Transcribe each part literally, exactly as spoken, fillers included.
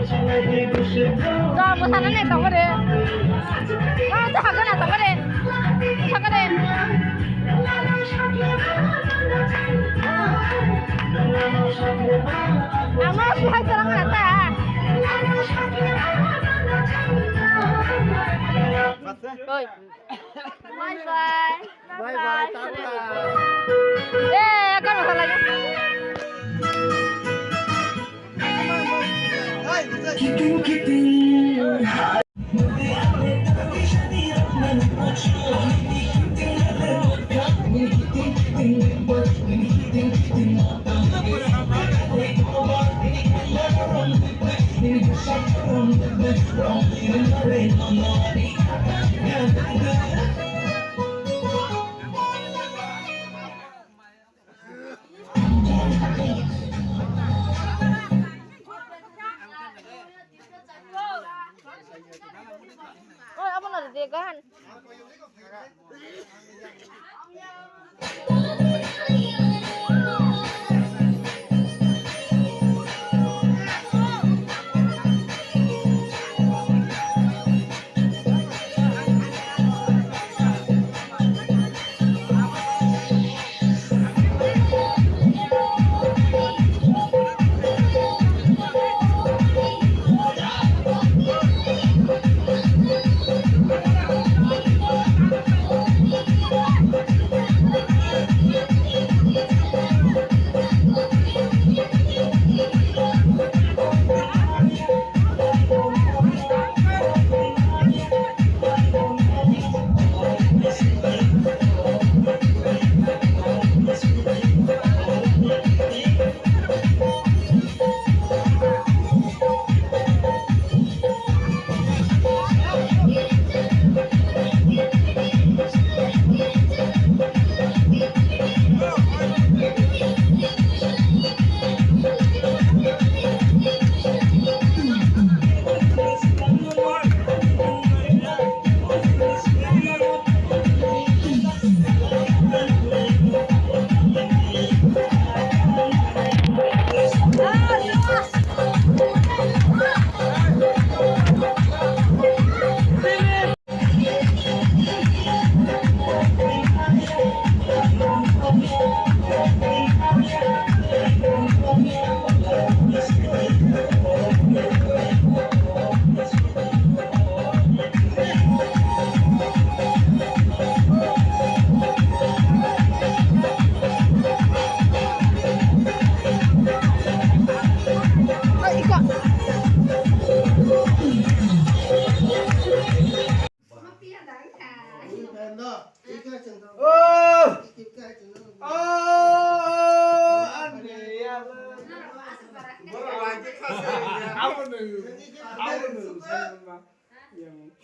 Tong mwsana nai tongo de. Tong to hakana tongo de. Hakana. Amo bihai tong kana ta. Oi. Bye bye. Bye bye, tata. Eh, kan masalah. Oi, abo na de gan.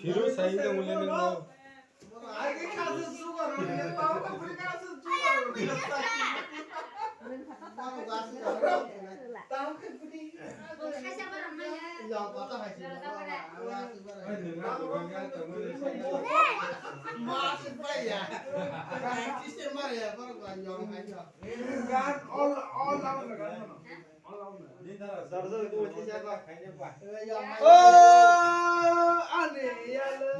Siro sai tong le nang. Oh, ani yalo.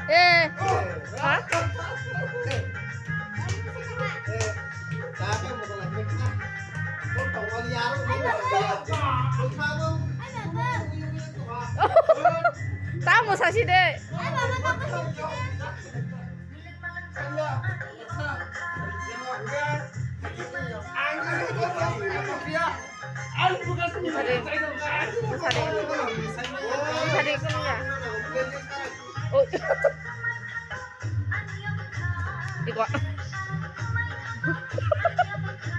Eh. Ha? Tamo sasi de. Sari, sari, sari, sari, sari. Oh. Iko.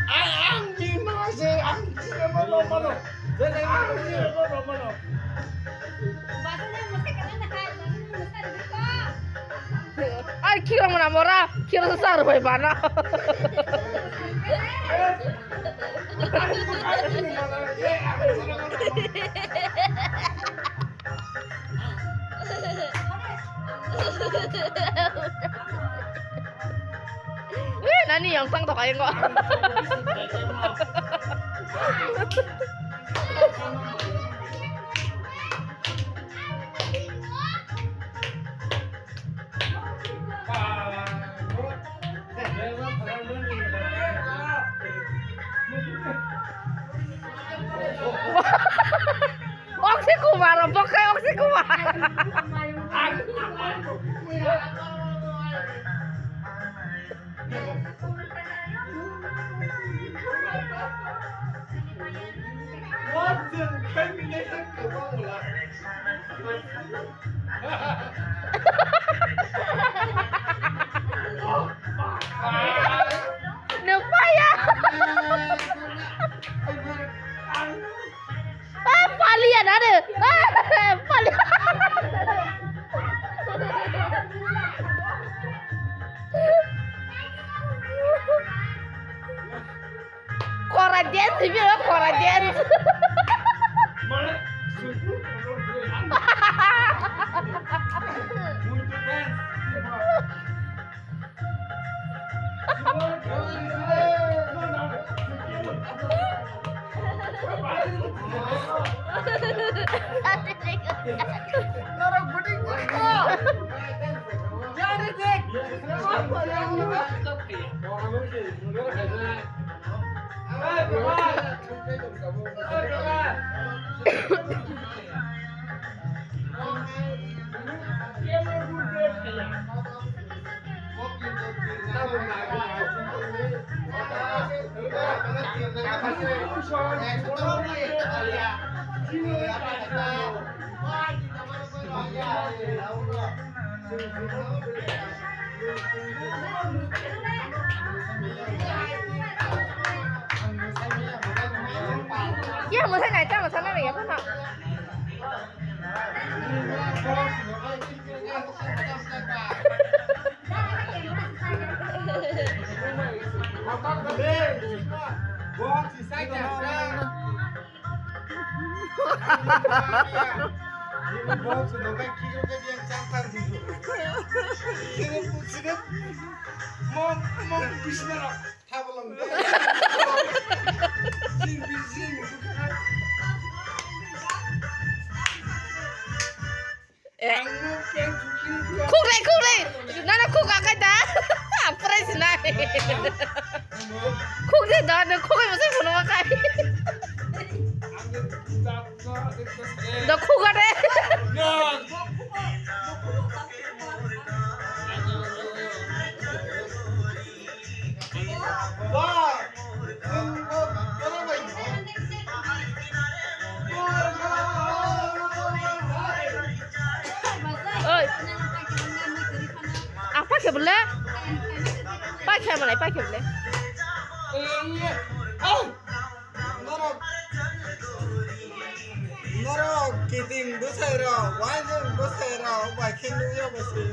Ang, ang di mase, ang di mano mano. Ang di mano mano. Ai, kiro mana mora, kiro sar bai bana. Eh, nani yang sang tok ayo ngo. Akshay Kumar, pakai Akshay Kumar. Nupaya. Ah, palian ada. Ah, palian. Kora dance, biro kora dance. Iya, mau saya naik, mau sana ya, mana? Mom, mom, bismillah. Thabolong. Jing, jing. Eh. Khukre, khukre. Nana khuk akai da. Apre sinai. Khuk de da, no khuk ai masai phono akai. Da khuk are. Oi. Ang pakhe bole. Pakhe malai, pakhe bole. Norok, norok kiting bwsai rok, wainung bwsai rok, bai khe nukya bwsai.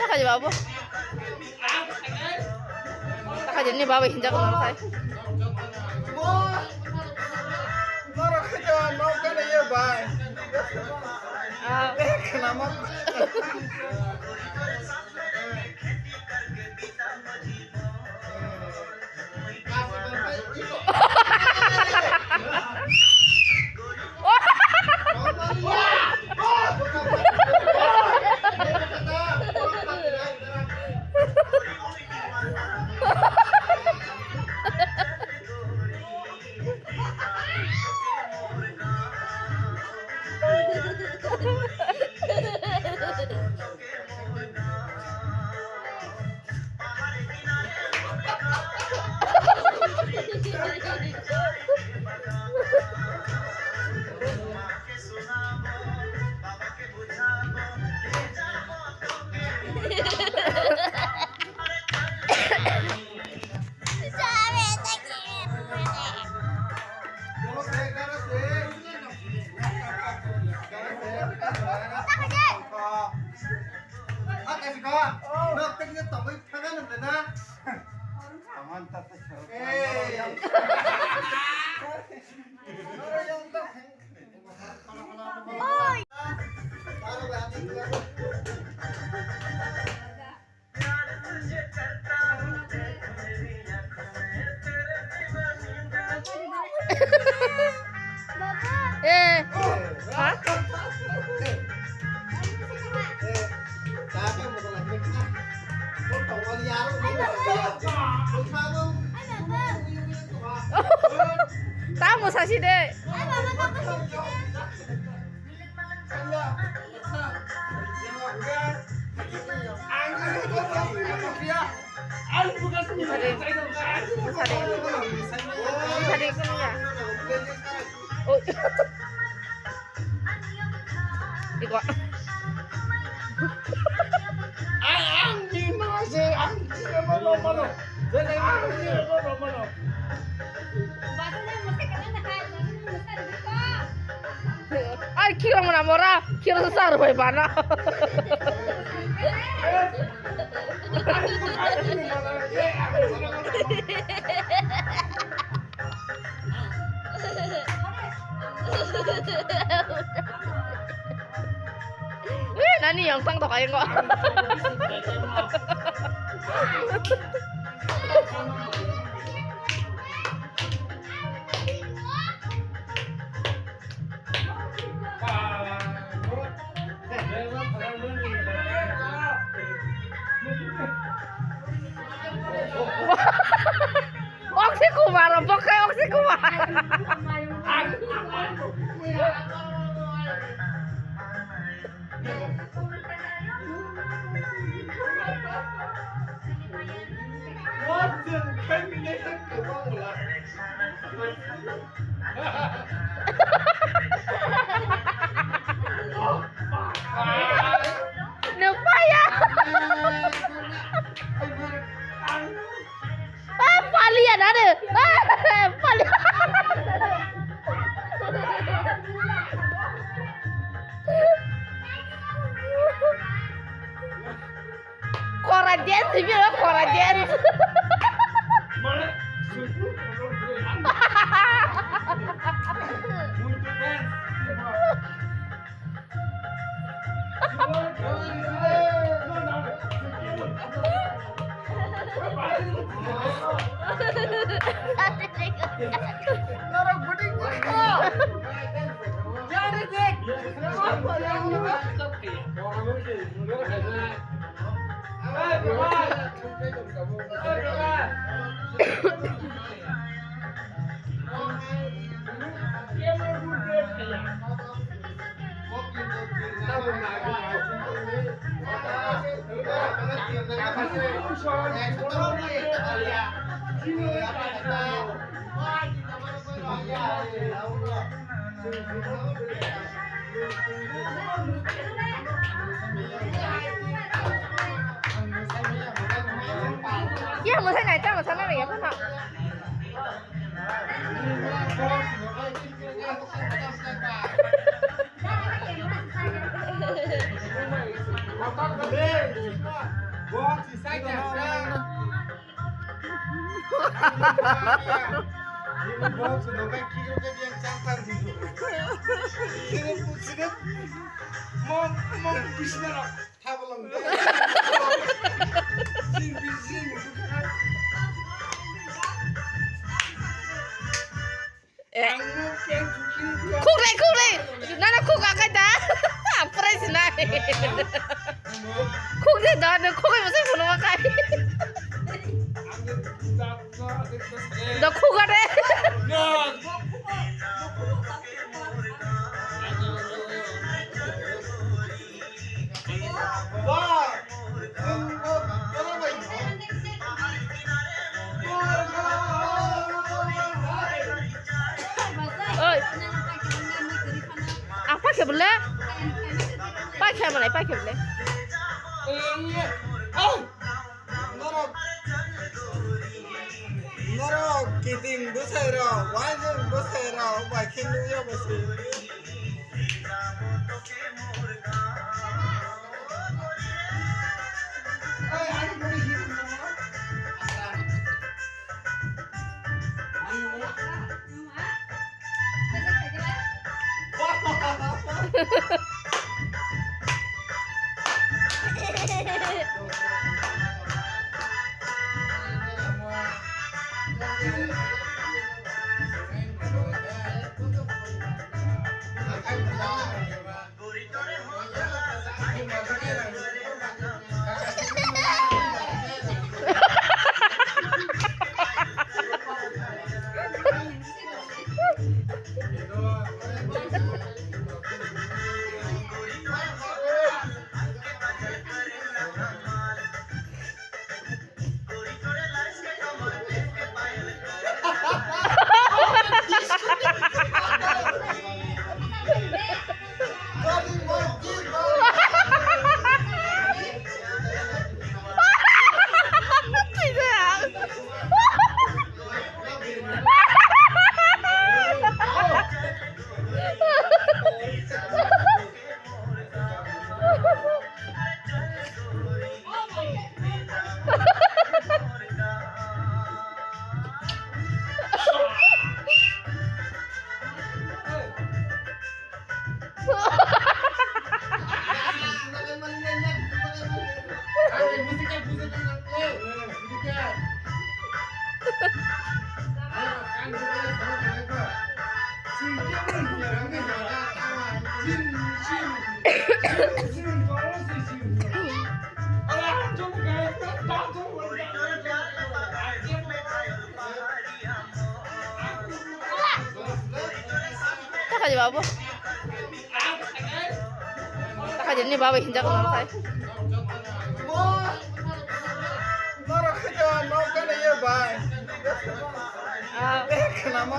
Takha je babu. Takha je ni babu hinjak nang sai. Norok khe to nok gana ye bai. Ah. Eh, khna ma. Eh. Ha? Tamo sasi de. Muthari, muthari, muthari kuya. Oh. Iko. Ang, ang di mana sih? Ang di mana mana? Jadi ang di mana mana? Ai, kiro mana mora? Kiro sar bai bana. Eh, nani yang tang tok ayo kok. Oksi Kumar, bokai Oksi Kumar. Nupaya. Ah, palian ada. Ah, palian. Kora dance, sibiro kora dance. Ya, mwsai nai, ta mwsana nai, ya, phano. Mom, mom, bismillah. Thabolong. Jing, jing. Eh. Ang mo pen thukli dia. Khukre, khukre. Nana khuk akai da. Amprai sinai. Khukre da, na khukre masai phono akai. Ang mo da, da, da, da. Da khuk are. Na. Oi. Apa khe bole? Pai khe bole, pai khe bole. Norok, norok kiting bwsai rok, waijwng bwsai rok, bai khe nukya bwsai. Takha je babu. Takha je ni babu hinjak nang sai. Norok khe to nok gana ye bai. Ah. Eh, khna ma.